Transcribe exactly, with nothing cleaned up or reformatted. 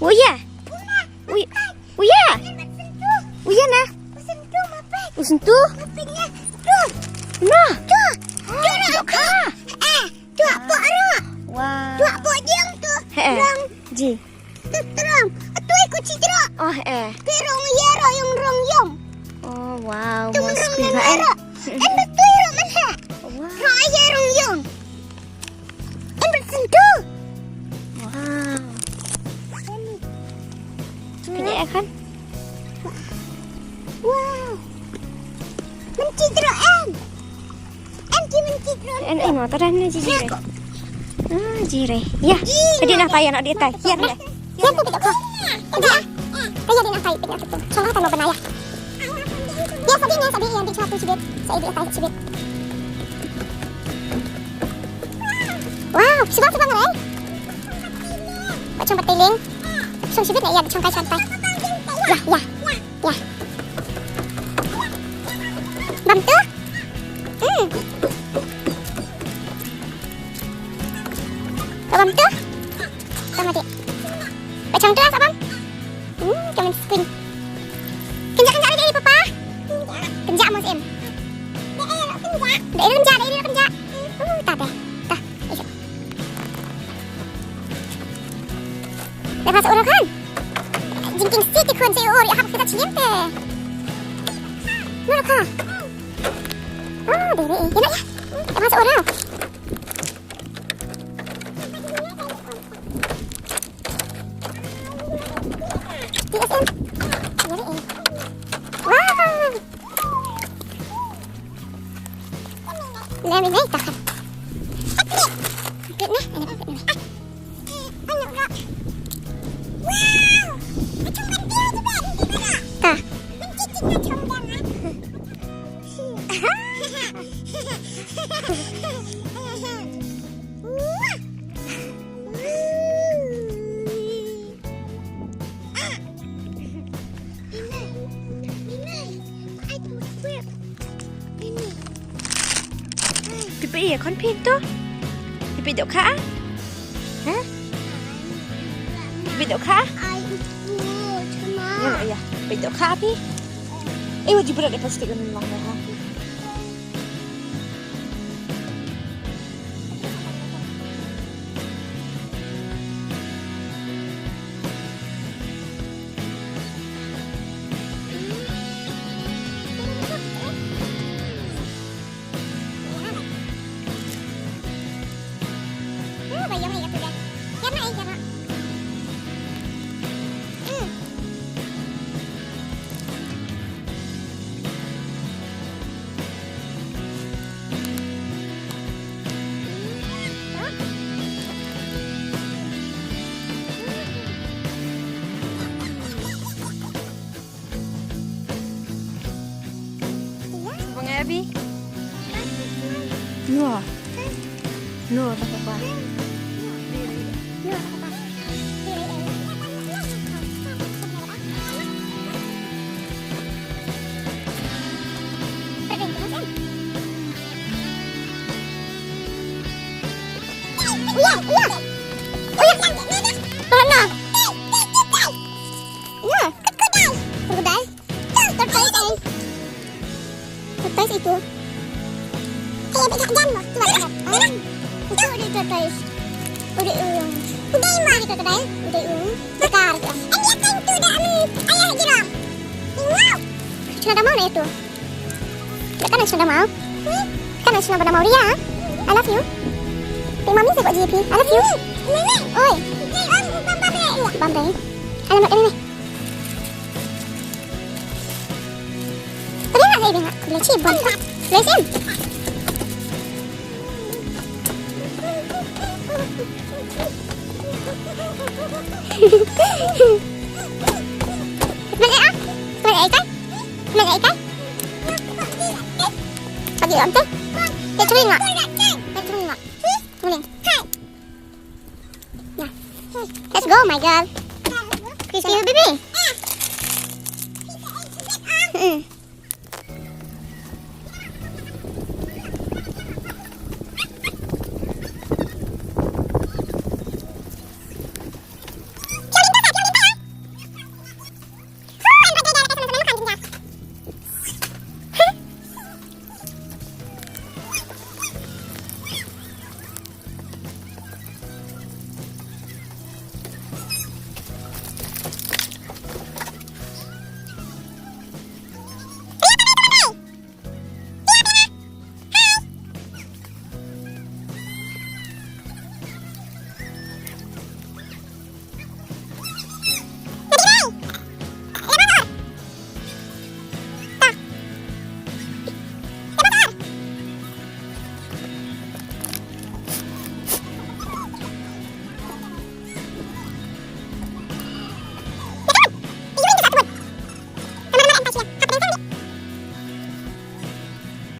Uya. Uya. Uya. Uya na. Usentu. Na. Dohkha. Wow. Ji. Rong. Atui ku ci jrok. Oh, eh. Ki rong ye ro yong rong yong. Oh, wow. Tu men rong ye ro. En betul ro men ha. Wow. Ro ye rong yong. En betul tu. Wow. Kini akan. Wow. Men ci jrok en. En, en, en, mo, ta dan na ji, ji re. Ah, ji re. Ya. Adi na tai, na adi tai. Ya, ya. Ya, tu, tu, tu. Adi, ah. Ya, adi na tai, tu, tu. Chong ta no banaya. Ya, sabi, ya, sabi, ya, di chatu sibit. Sa adi tai sibit. Wow, sibang, sibang re. Pachong batiling. Pachong sibit na ya, pachong kai santai. Ya, ya. Ya. Bam tu? Hmm. Bam tu? Bam adik. Bachong tu lah, bam. Hmm, kamen spin. Kenjak, kenjak lagi, papa. Kenjak, Mus Im. Dei, dei, kenjak, dei, dei, kenjak. Uh, ta, ta, ta. Dei phah sa ura khan. Jingkieng sih ti khun sa ur, ïa hap kita chim te. Ura khan. Oh, dei, dei, ïa na ïa. Dei phah sa ura. T S M. Ïa dei. Wow. Lem ini tahan. Pit ni, ini pit ni. Wow. Macam mana dia tu, Ben? Dia mana? Tah. Mencicit macam mana? Wah. Phi peit ïa khon phi to? Phi peit dohkha? Ha? Phi peit dohkha? Ïa, ïa. Peit dohkha phi? Eh, wajib berat daripada plastik kan long ha. Bang Abi. Nua. Nua, tak apa. Iya, iya. Iya. Mana? Iya. Krokodil. Krokodil. Tortoise itu. Kayak beda jam loh. Coba lihat. Itu udah tortoise. Udah ung. Udah ung. Udah krokodil. Udah ung. Bekar tu. Ini akan tu dah amin. Ayah jerang. Wow. Cina dah mau dah itu. Dah kan cina dah mau. Kan cina dah mau dia. I love you. Tapi mami saya buat G P. I love you. Oi. Bambai. Alam buat kami ni. Tadi nak saya dengar. Boleh cibun. Boleh sim. Boleh ah? Boleh ikan? Boleh ikan? Pagi lam tu. Dia curi nak? Dia curi nak? Boleh. Let's go, my girl. Christy, baby. Mm-mm.